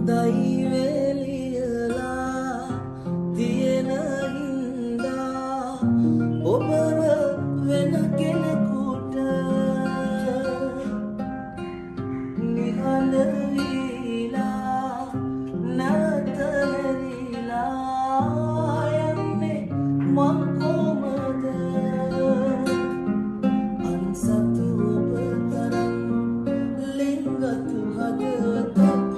දෛවය ලියලා තියෙන හින්දා ඔබව වෙන කෙනෙකුට නිහඬ වීලා නැවත හැරිලා යන්නේ මං කොමද? අන් සතු ඔබ තරම් ලෙන්ගතු හදවතක්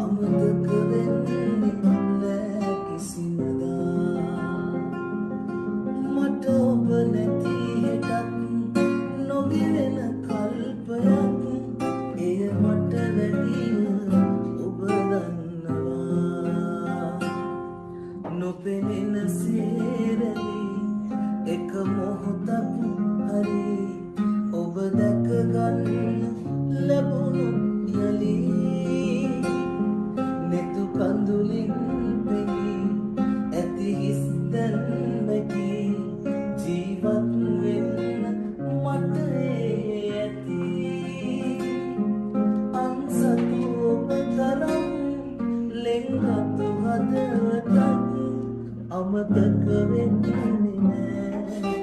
අමතක වෙන්නේ නෑ කිසිමදා. මට ඔබ නැති හෙටක් නොගෙවෙන කල්පයක්, එය මට වැඩිය ඔබ දන්නවා. නොපෙනෙන සේරලි එක මොහොතක් හරි ඔබ දැක ගන්න ලැබුණොත් යලි, නෙතු කඳුලින් පෙළී ඇති හිස් දැන් මැකී ජීවත් වෙන්න මට ඒ ඇති. අන් සතු ඔබ තරම් ලෙන්ගතු හදවතක් අමතක වෙන්නේ නෑ.